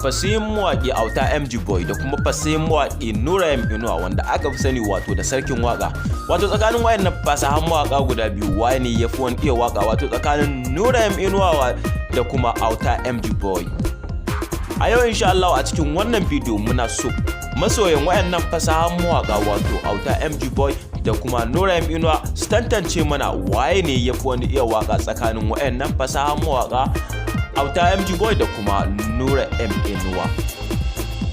Fasihin mawaƙi Auta MG Boy da kuma fasihin mawaƙi Nura M Inuwa, wanda aka fi sani wato da Sarkin Waka. Wato tsakanin wayannan fasahan mawaƙa guda biyu, waye ne ya fi wani iya waka, wato tsakanin Nura M Inuwa da kuma Auta MG Boy? A yau, insha Allah, a cikin wannan bidiyo muna so masoyan wayannan fasahan mawaƙa, wato Auta MG Boy da kuma Nura M Inuwa, su tantance mana waye ne ya fi wani iya waka tsakanin wayannan fasahan mawaƙa, Auta MG Boy da kuma Nura M Inuwa.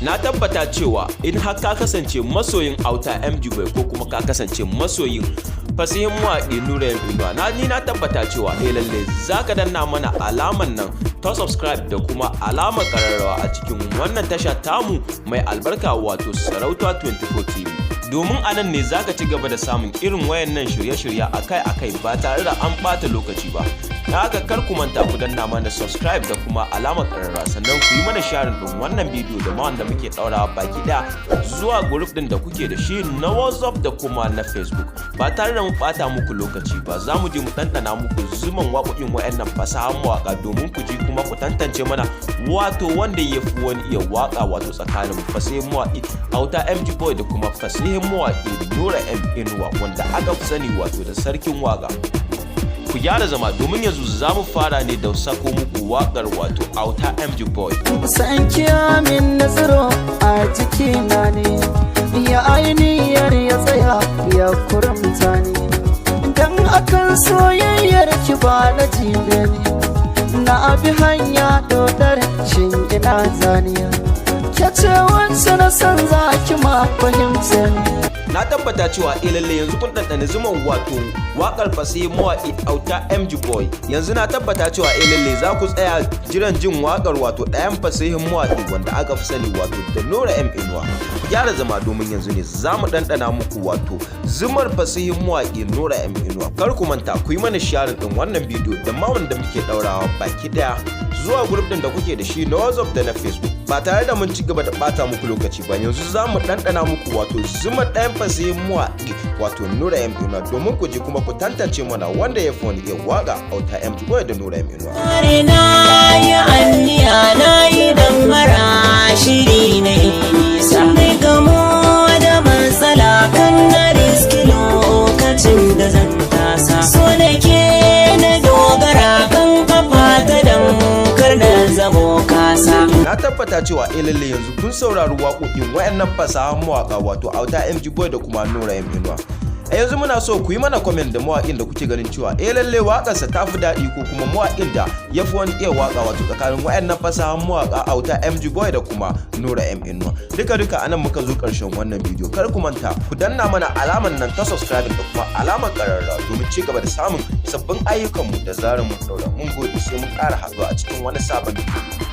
Na tabbata cewa in har ka kasance masoyin Auta MG Boy ko kuma ka kasance masoyin fasihin mawaƙi Nura M Inuwa, ni na tabbata cewa eh lalle zaka danna mana alaman nan ta subscribe da kuma alamar ƙararrawa a cikin wannan tasha tamu mai albarka, wato Sarauta 24 TV, domin a nan ne zaka ci gaba da samun irin wayannan shirye-shirye akai-akai ba tare da an ɓata lokaci ba. Na haka kar ku manta ku danna mana subscribe da kuma alamar ƙararrawa, sannan ku yi mana sharing ɗin wannan bidiyo da ma wanda muke ɗaurawa baki ɗaya zuwa group ɗin da kuke da shi na WhatsApp da kuma na Facebook. Ba tare da mu ɓata muku lokaci ba, za mu je mu ɗanɗana muku zuman waƙoƙin wayannan fasahan mawaƙa domin ku ji kuma ku tantance mana wato wanda ya fi wani iya waƙa, wato tsakanin fasihin mawaƙi Auta MG Boy da kuma fasihin mawaƙi Nura M Inuwa, wanda aka fi sani wato da Sarkin Waƙa. Ku gyara zama, domin yanzu za mu fara ne da sako muku waƙar wato Auta MG Boy. San min na tsiro a jikina ne, ya ainihiyar ya tsaya ya kuramta ne, dan akan soyayyar ki ba na jibe ne, na bi hanya dodar, shin ina zaniya, ke ce wacce na san za ki ma fahimta ni. Na tabbata cewa eh lalle yanzu kun ɗanɗani zuman wato waƙar fasihin mawaƙi Auta MG Boy. Yanzu na tabbata cewa eh lalle za ku tsaya jiran jin waƙar wato ɗayan fasihin mawaƙi, wanda aka fi sani wato da Nura M Inuwa. Ku gyara zama, domin yanzu ne za mu ɗanɗana muku wato zumar fasihin mawaƙi Nura M Inuwa. Kar ku manta ku yi mana sharing ɗin wannan bidiyo da ma wanda muke ɗaurawa baki ɗaya zuwa group ɗin da kuke da shi na WhatsApp da na Facebook. Ba tare da mun ci gaba da ɓata muku lokaci ba, yanzu za mu ɗanɗana muku wato zumar ɗayan fasihin mawaƙi, wato Nura M Inuwa, domin ku ji kuma ku tantance mana wanda ya fi wani iya waƙa, Auta M Boy da Nura M Inuwa. Kare na yi anniya, na yi mara shiri na nisa. Mai gamo da matsala kan na riski lokacin da zan tasa. So da ke na dogara kan kafa ta dan kar na zamo kasa. Na tabbata cewa eh lalle yanzu kun saurari waƙoƙin wayannan fasahan mawaƙa, wato Auta MG Boy da kuma Nura M Inuwa. A yanzu muna so ku yi mana comment da mawaƙin da kuke ganin cewa eh lalle waƙarsa ta fi daɗi, ko kuma mawaƙin da ya fi wani iya waƙa, wato tsakanin wayannan fasahan mawaƙa, Auta MG Boy da kuma Nura M Inuwa. Duka duka anan muka zo ƙarshen wannan bidiyo. Kar ku manta ku danna mana alamar nan ta subscribe da kuma alamar ƙararrawa domin ci gaba da samun sabbin ayyukanmu da zarar mun ɗaura. Mun gode, sai mun ƙara haɗuwa a cikin wani sabon bidiyo.